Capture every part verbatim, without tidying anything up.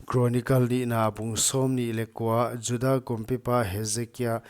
Chronicle nihna bung sawmnih leh kua. Juda kumpipa Hezekia,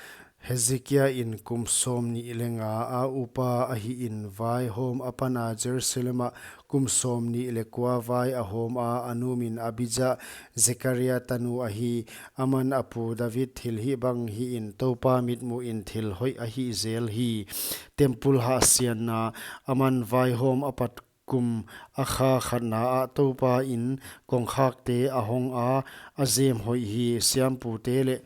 Hezekia in kum sawmnih leh nga a upa ahihin, vaihawm a pana Jerusalem ah kum sawmnih leh kua vai a hawm a, a nu min Abija, Zekaria tanu ahi. Aman a pu David thilhih bang hihin Toupa mitmuhin thil hoih a hih zel hi. Temple hahsianna. Aman vaihawm apat kum a kha khatna ah Toupa in kongkhakte a hong a, a jem hoih hi. Siampute leh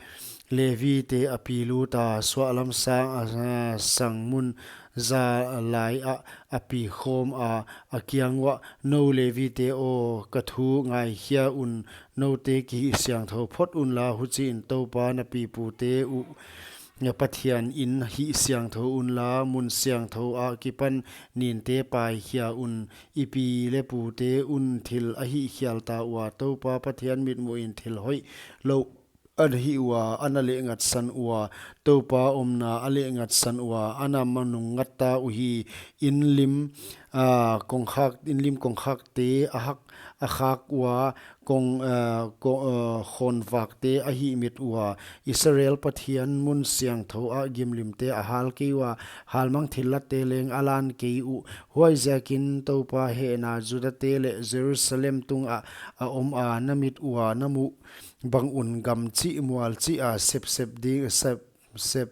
Levite a pi lut a, suahlam sang, a, sang mun za lai ah a pi khawm a, a kiang uah, Nou Levite aw, ka thu ngaikhia un, noute kihihsiangthou phot unla, huchiin Toupa na pipute uh Pathian in hihsiangthou unla, mun siangthou akipan ninte paikhia un. I pi leh pute un thil a hihkhial ta ua, Toupa Pathian mitmuhin thil hoih lou a hih ua, ana lehngatsan ua, Toupa omna a lehngatsan ua, ana manungngat ta uhi. Inn lim, a, kongkhak, inn lim kongkhakte a hak, a khak ua, kong, a, ko-, a, khawnvakte a hihmit ua, Israel Pathian mun siangthou ah gimlimte a hal kei ua, halmang thillatte leng a lan kei uh. Huaiziakin Toupa hehna Judate leh Jerusalem tungah a om a, na mit ua na muh bang un gam chih mual chih a sepsep ding, sepsep,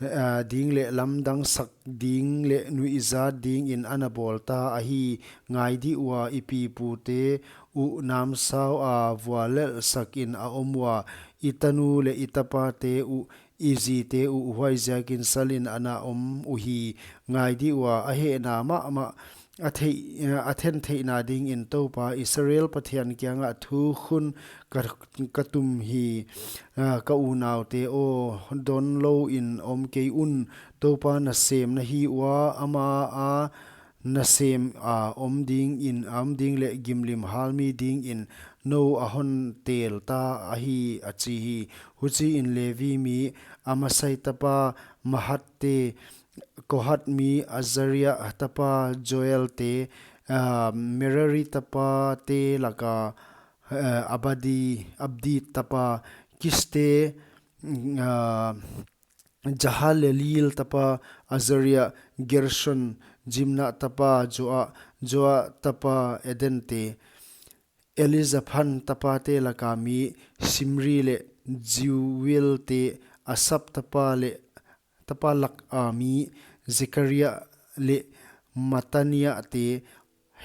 a, ding leh lamdang sak ding leh nuihzat dingin ana bawl ta ahi. Ngai dih ua, i pipute uh namsau a vuallelhsakin a om ua, i tanu leh i tapate uh, i zite uh, huaiziakin salin ana om uhi. Ngai dih ua, a hehna mahmah a theih, a then theihna dingin Toupa Israel Pathian kiangah thukhun ka, ka tum hi. A, ka unaute aw, dawn louin om kei un. Toupa nasem na hi ua, ama a nasem a om dingin, a om ding leh gimlim halmi dingin nou a hon tel ta ahi, a chi hi. Huchiin Levi mi Amasai tapa Mahath te, Kohath mi Azaria tapa Joel te, a, Merari tapate laka, a, Abadi, Abdi tapa Kis te, a, Jahalelel tapa Azaria, Gershon, Jimna tapa Joa, Joa tapa Eden te, Elizaphan tapate laka mi Simri leh Jeuel te, Asap tapa leh tapa laka mi Zekaria leh Matania te,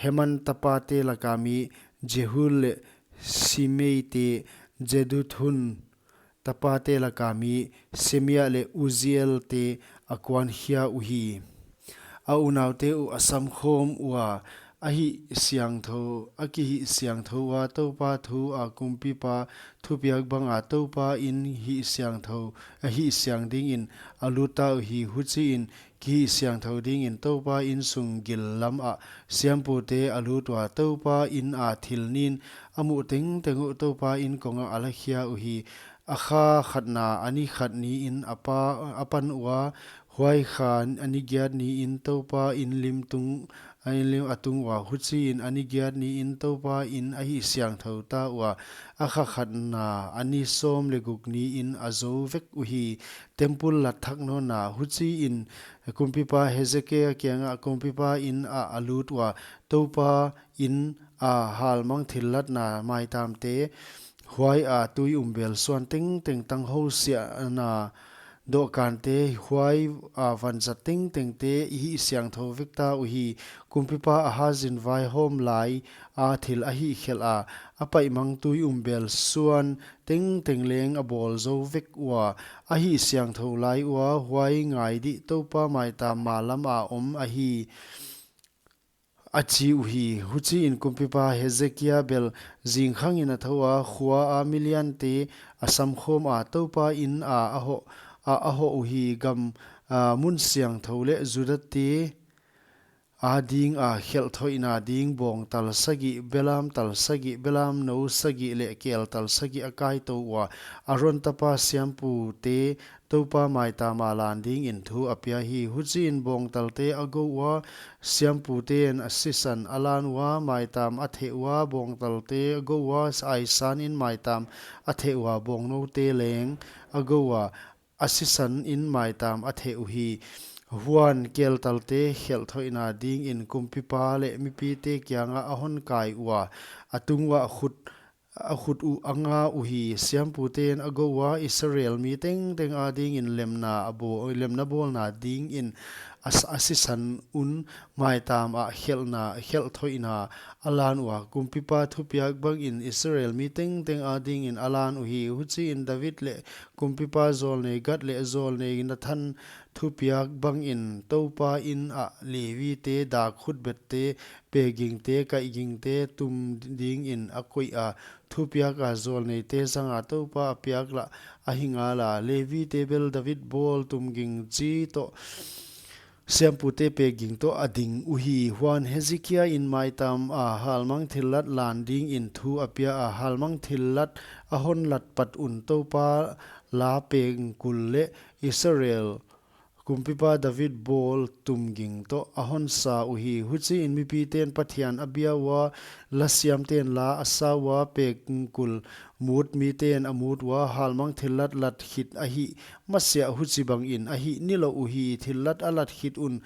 Heman tapate laka mi Jehiel leh Simei te, Jeduthun tapate laka mi Semia leh Uziel te a kuankhia uhi. A unaute uh a samkhawm ua, a hihsiangthou, a kihihsiangthou ua, Toupa thu a kumpipa thupiak banga Toupa in hihsiangthou, a hihsiang dingin a lut ta uhi. Huchiin kihihsiangthou dingin Toupa in sung gil lam ah siampute a lut ua, Toupa in a thil nin a muh tengteng uh Toupa in kongah a lakhia uhi. A kha khatna a ni khat niin a pa, a pan ua, huai kha a ni giat niin Toupa in lim tung, a in lim a tung ua, huchiin a ni giat niin Toupa in a hihsiangthou ta ua, a kha khatna a ni sawm leh guk niin a zou vek uhi. Temple lat thak nawnna. Huchiin kumpipa Hezekia kiangah kumpipa in ah a lut ua, Toupa in a halmang thillatna maitamte, huai a tui umbel suan tengteng, tanghou siahna dohkante, huai a vanzat tengtengte i hihsiangthou vek ta uhi. Kumpipa Ahaz in vaihawm lai a thil a hihkhelh a, a paihmang tui umbel suan tengteng leng a bawl zou vek ua, a hihsiangthou lai ua, huai ngai dih, Toupa maitam ma lam a om ahi, a chi uhi. Huchiin kumpipa Hezekia bel zingkhangin a thou a, khua a miliante a samkhawm a, Toupa in a a hoh, a a hoh uhi. Gam, a, mun siangthou leh Judate adinga khelh thoihna ding bawngtal sagih, belamtal sagih, belamnou sagih leh keltal sagih a kaitou ua, Aron tapa siampute Toupa maitama lan dingin thu a pia hi. Huchiin bawngtalte a gou ua, siampute'n a sisan a lan ua, maitam a theh ua, bawngtalte a gou ua, aisanin maitam a theh ua, bawngnoute leng a gou ua, a sisanin maitam a theh uhi. Huan keltalte khelh thoihna dingin kumpipa leh mipite kiangah a hon kai ua, a tung uah khut a khut uh a nga uhi. Siampute'n a gou ua, Israel mi tengteng adingin lemna a bawl, lemna bawlna dingin a s-, a sisan un maitam ah khelhna, khelh thoihna a lan ua, kumpipa thupiak bangin Israel mi tengteng adingin a lan uhi. Huchiin David leh kumpipa zawlnei Gad leh zawlnei Nathan thupiak bangin Toupa in ah Levite dak khutbette, pekgingte, kaihgingte tum dingin a koih a, thupiak a zawlneite zanga Toupa a piak lah ahi ngala. Levite bel David bawl tumging chi toh siampute pekging toh a ding uhi. Huan Hezekia in maitam a halmang thillat lan dingin thu a pia a, halmang thillat a hon lat pat un Toupa la pengkul leh Israel kumpipa David bawl tumging toh a hon sa uhi. Huchiin mipite'n Pathian a bia ua, lasiamte'n la a sa ua, pengkul mut mite'n a mut ua, halmang thillat lat khit ahih masiah huchibangin a hih nilouh uhi. Thillat a lat khit un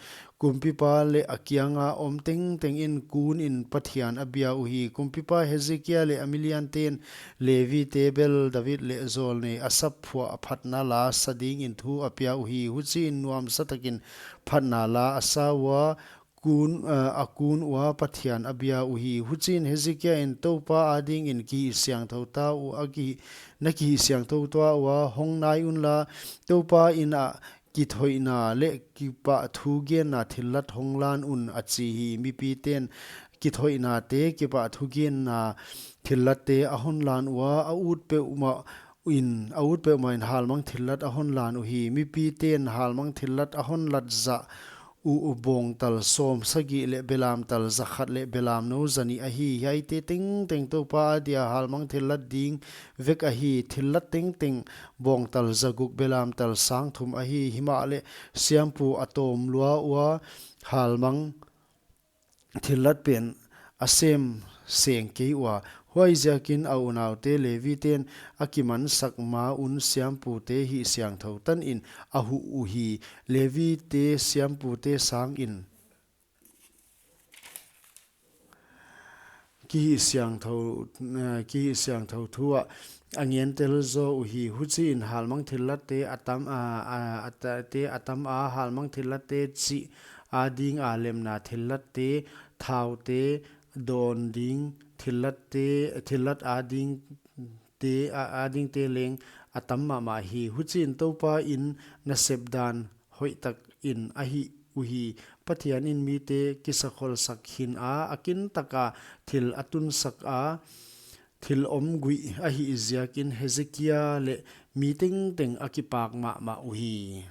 kumpipa leh a kianga om tengteng in kunin Pathian a bia uhi. Kumpipa Hezekia leh a miliante'n Levite bel David leh zawlnei Asaph phuah phatna la sa dingin thu a pia uhi. Huchiin nuamsa takin phatna la a sa ua, kun, eh, a kun ua Pathian a bia uhi. Huchiin Hezekia in Toupa adingin kihih siangthou ta ua, a kihih, na kihih siangthou ta ua, hong nai unla, Toupa in ah kithoihna leh kipahthugenna thillat hong lan un, a chi hi. Mipite'n kithoihnate, kipahthugenna thillatte a hon lan ua, a ut peuhmah in, a ut peuhmah in halmang thillat a hon lan uhi. Mipite'n halmang thillat a hon lat zah uh bawngtal sawmsagih leh belamtal zakhat leh belamnou zanih ahi. Hiaite tengteng Toupa adia halmang thillat ding vek ahi. Thillat tengteng bawngtal zaguk, belamtal sangthum ahi. Himahleh siampu a tawm lua ua, halmang thillat pen a sem seng kei ua. Huaiziakin a unaute Levite'n a kimansak ma un siampute hih siangthou tanin a huh uhi. Levite siampute sangin kihih siangthou, eh, kihih siangthou thu ah a ngentel zaw uhi. Huchiin halmang thillatte a tam, a, a, a ta-, te a tam a, halmang thillatte chih adinga lemna thillatte, thaute, dawn ding thillatte, thillat adingte, a, adingte leng a tam mahmah hi. Huchiin Toupa in nasep dan hoihtakin a hih uhi. Pathian in mite kisakholsak khin a, a kintaka thil a tunsak a, thil om guih ahih ziakin Hezekia leh mi tengteng a kipak mahmah uhi.